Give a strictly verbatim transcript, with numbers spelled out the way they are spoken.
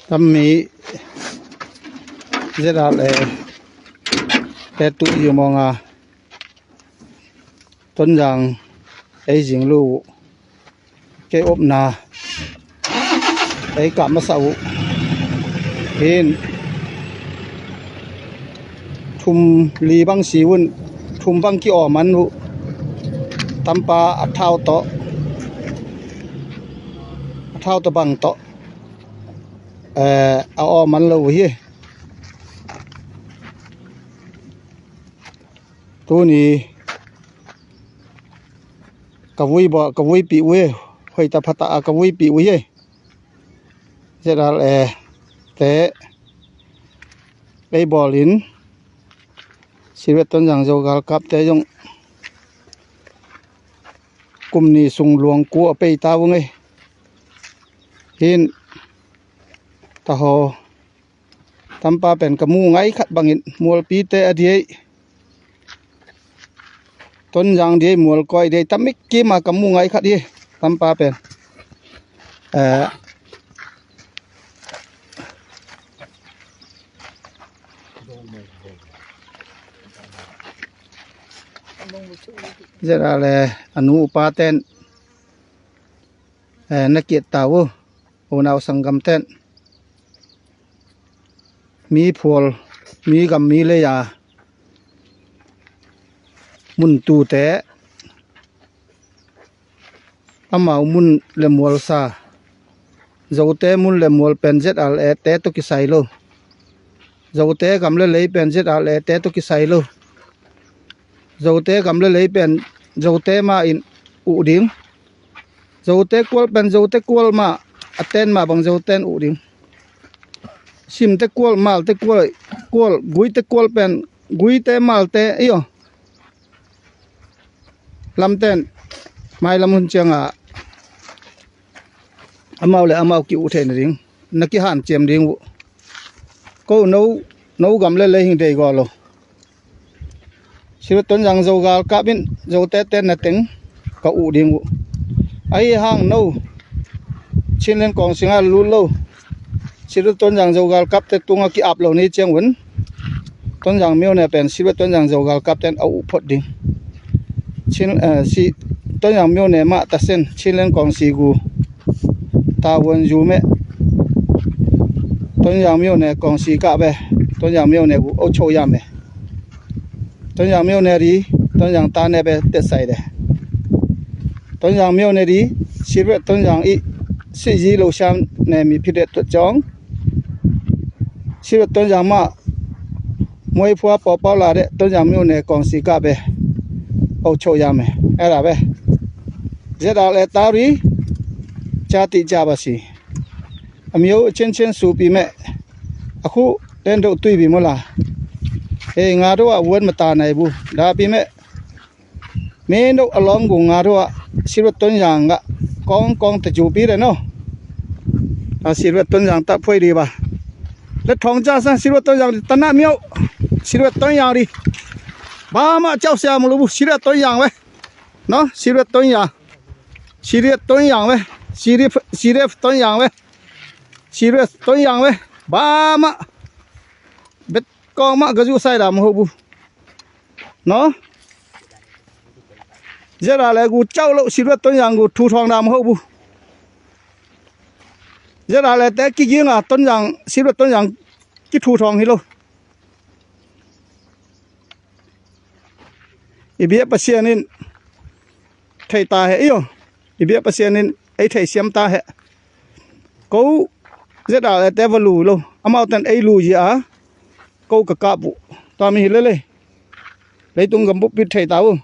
Tammi Z R A te tu i mawng a, Tonzang ei zing lu uh, kei opna ei kah masa uh. Hin thum li bang si un, thum bang ki-awm an uh. Tampa a thau tawh, a thau tawh bang tawh, eh, a awm an lo uh hi. Tuni ka vui bawl, ka vuipih uh hi. Hoih ta pha ta a ka vuipih uh hi. Z R A te ei bawlin Siruet Tonzang Zo galkapte zong kum ni sung luang ku a pei ta vung ei. Hin taho Tampa pen ka mu ngai khat bangin mualpite a diei, Tonzang diei, mualkoi diei, tamik kima ka mu ngai khat hi. Tampa pen, eh, Z R A le a nu upa ten, eh, na kiat ta uh. Unau sanggam ten mi phual, mi gam, mi lei a mun tute, amau mun le mual sa, Zote mun le mual pen Z R A te tawh kisai lo. Zote gam le lei pen Z R A te tawh kisai lo. Zote gam le lei pen Zote mah in uh ding. Zote kual pen Zote kual mah, a ten mah bang Zote in uh ding. Simte kual, Malte kual, kual, Guite kual pen Guite, Malte, iyo. Lamten mailam hun cianga amau le amau ki-uh theihna ding na kihanciam ding uh. Ko no, no gam le lei hing dei gawl lo. Siruet Tonzang Zo galkap in Zote tenna teng ka uh ding uh. Ahi hang no Chinland Kawngsinga lut lo, Siruet Tonzang Zo galkapte tunga ki-ap lo ni ciang un, Tonzang myone pen Siruet Tonzang Zo galkapten a uh phot ding. Chin, eh, si, Tonzang myone mah tasen Chinland Kawngsi gu, Tavuan Zu meh, Tonzang myone Kawngsi kah ve, Tonzang myone gu, o cho ya meh. Tonzang myone ri, Tonzang ta ne be te sai de. Tonzang myone ri, Siruet Tonzang i, si ji lo siam ne mi phi de tuat ciang. Siruet Tonzang mah, muai phua pau pau la de, Tonzang myone Kawngsi kah be. O cho ya meh, era be. Z R A ta ri, cha ti cha ba si. A myo chen chen su pi meh. A khu den do tui bi mo la. He nga do a vuan ma ta nai bu. Da pi meh. Me no a lawm gu nga do a Siruet Tonzang ga kawng kawng ta ju pi de no. A Siruet Tonzang ta phuai di ba. Le thong cha san Siruet Tonzang di ta na myo. Siruet Tonzang di. Ba ma chau sia mu lu bu Siruet Tonzang ve. No, Siruet Tonzang. Siruet Tonzang ve. Siruet, Siruet Tonzang ve. Siruet Tonzang ve. Ba ma. Bet kawng mah ka zu sai dam ho bu. No? Z R A le gu chau lo Siruet Tonzang gu thu thawng dam ho bu. Z R A le te ki ging a Tonzang, Siruet Tonzang ki thu thawng hi lo. I biak Pasian in thei ta he, iyo. I biak Pasian in ei thei siam ta he. Ko Z R A te va lu lo. Amau ten ei lu ji a. Ko ka kap uh. Tua mi hi le le. Leitung gam bup pit thei ta uh.